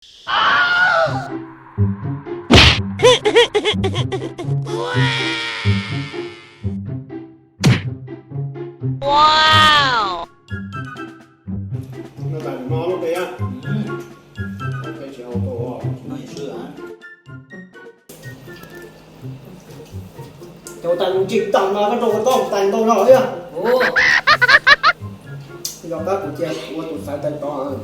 Cov tais mus ntsis tag no koj rau kuv tob tais ntau no thiab. Yog kab kuv cia ua tus xaiv tais tod.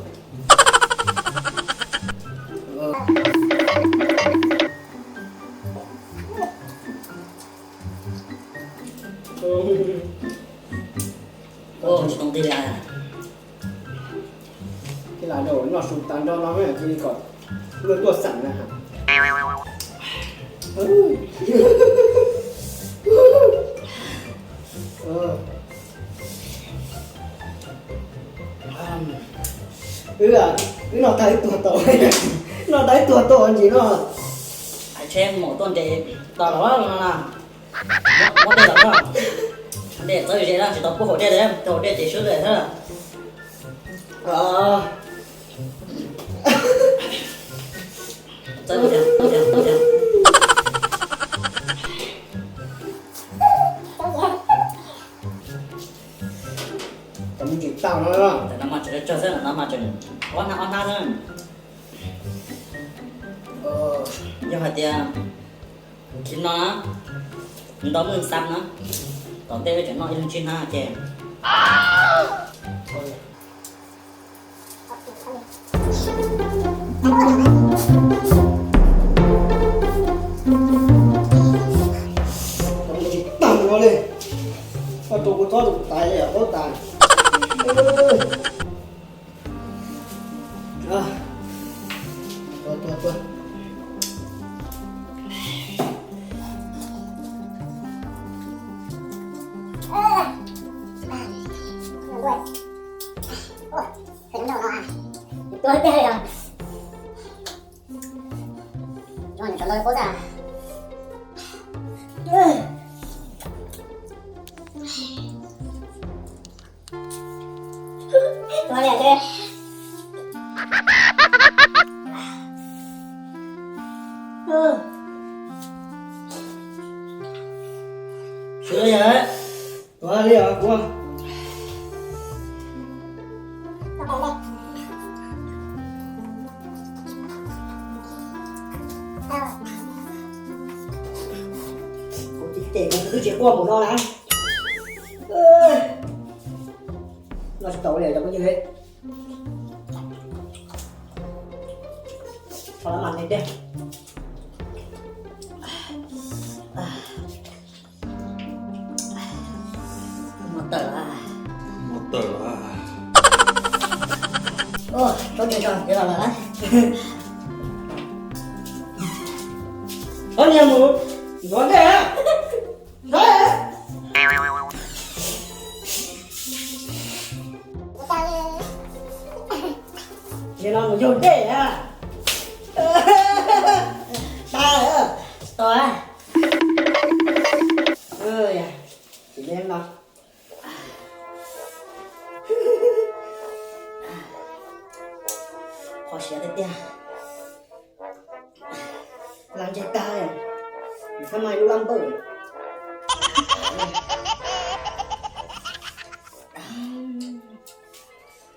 Ua tsis tau nqi li. Cia lam noj su tas nrho no cia li kom luag tuaj xeem na. Wb, wb noj tag ib tuag tau, noj tag ib tuag tau ntsis no. Hais tsheb maum tuaj nres tos los no na. Muab dej los koj. Dej txawb ze na, tsis tau pub haus dej li, haus dej ces swb li thiab. Txawb tiag, txawb tiag, txawb tiag. Cov mus ntsis tag no, no mas tseem tsawg xwb, no mas tseem ob hnab ob hnab xwb. Yog hais tias li no na, nws nto muj xab na, tom ntej wb tseem noj ib leeg tsib hnab ces. Tsis tag no li, koj rau kuv txob rau kuv tais li paub tas. Tuag, tuag, tuag. Tuag tiag li os. Cov no cov no paub tag. Tuag li os. Swb li os, tuag li os kuv. Kuv tsis tes kuv twb tsis quaj mus no na. Noj tsis tau li cov phooj ywg. Tso lab mas ne tiag. Mus tawm lawm. Mus tawm lawm. Tsob ntse tso, yuav los lawm. Ob niag mus ntxuav dej. Nim no mus yug dej a. Tag, tsis tau. Tsis ne no. Qhov siav tiag tiag. Laj ntse tag, nws txhob mas lub laj npawj.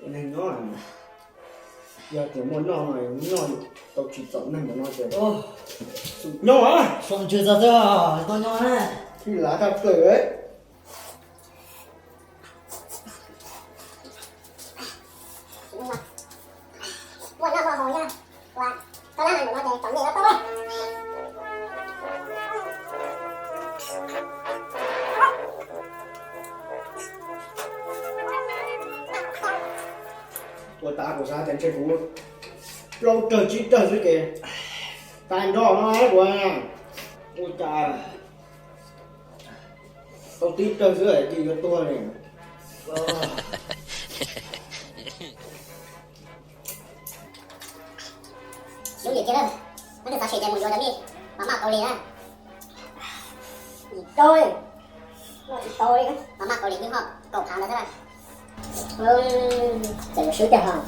Neeg nyob, yog tias muaj noj no, noj tau tsis txaus neeg no ces nyob, so ntsws txog txog tau nyob na. Tij lav thaj plaws. Ua tas kuv xav tias ntshe kuv plaub rawg tsib rawg xwb ces tag nrho no kuv ua cas tau tib rawg xwb ces yuav tuag li. Lub nim tiag na, leej twg xav sim ces mus yuav cov mij mas maj Kaus Lim na. Nim rau li, noj tsis tau li, mas maj Kaus Lim yeej ho kaum phav ntawd xwb na. Txawm yuav swb tiag hos.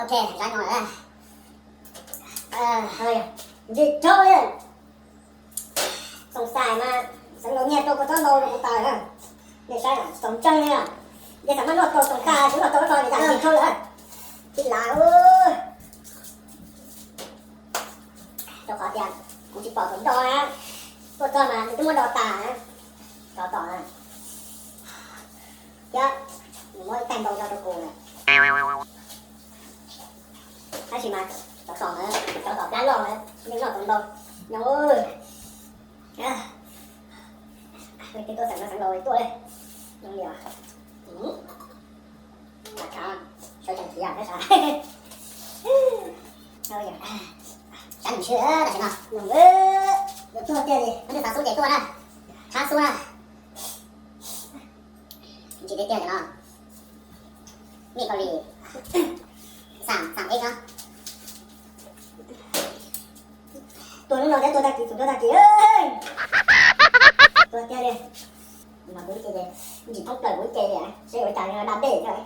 Ok, zab no lawm. Ntxim dhau li. Xoom xais mas xeev laus nyiag rau kua txob ntau rau kuv tas na. Nej saib, txaus ntseeg li. Yog xav mas noj tau xoom xais, kuv noj tau ib qho li cas ntxim dhau lawm. Tsis lav. Rau qhov tias kuv tsis pom thaum nto na, tuaj txog mas nws twb muab do tas na. Rau tom na, thiab nws muab ib tag ntau zog rau kuv na. Tab sis mas cov tom na, cov tom plab loj na, yeej noj tau ntau. Nyob, leej twg tuaj xeem no xeev laus tuaj li. Nyob li os. Sawv tsees thiab, sab nws swb tam sim no. Yuav tuag tiag li, leej twg xav xub ces tuaj na, thab xub na. Tsis tiag tiag no, nej kau li, xam xam eb no. Tuag hnub no thiab tuag tag kis, tuag tag kis. Tuag tiag li. Mas kuv ib ce, ntsim thoob plaws kuv ib ce li, seb yuav ua cas da dej thiab.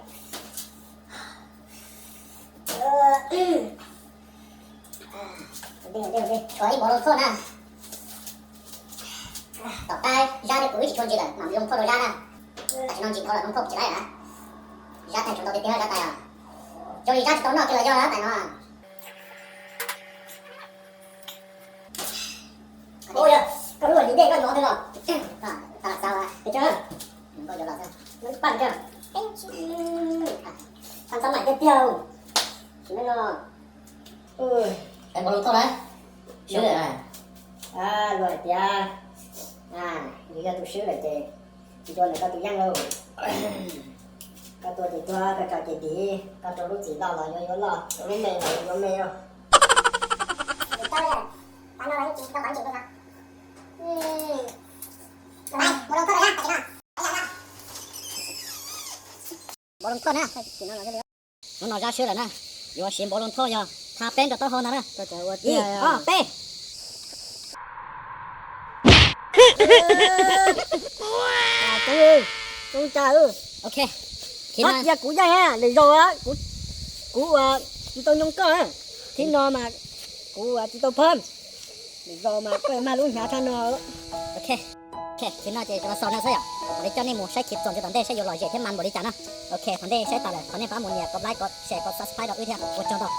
Tshuav ib npaum loo thauj na. Tom qab zab thiab kuv wb tsis tshua ntsws lawm mam li loo thauj rau zab na. Tam sim no ntsim dhau lawm, loo thauj tsis laib lawm. Zab tais tshuav ntau tiag tiag zab tais os. Zoo li zab tsis tau noj kiag los yog zab tais no. Ua yog koj lub hlis dej koj hnov thiab los? Paj los xav, paj los xav. Txhob maim tiag tiag, sim no. Npaum loo thauj na, swb lawm. Luag hais tias yus yog tus swb lawm ces tsis tua nws koj tus yeej lauj. Koj tua ces tuag, koj tso ces dim, koj rau lub txim loj los yuav yuav loj, rau lub me los yuav yuav me lauj. Npaum loo thauj na, hnub no zab swb lawm na, yuav siv npaum loo thauj yog tha peb rau taub hau ntag na. Ib, ob, peb. Tsis yog kuv yeej, lwm zaus kuv tsis tau nyoo koj, thib no mas kuv tsis tau phab, lwm zaus mas koj mag lub hnyav tshaj no. Tsis no ces tsuas xaus no xwb yom, mam li coj nej mus saib clip txuas ntxiv tom ntej saib yuav lom zem thiab mas npaum li cas na. Ok, qhov ntej saib tas lawm thov nej pab mus nias kov like, kov share, kov subscribe rau wb thiab, ua tsaug ntau.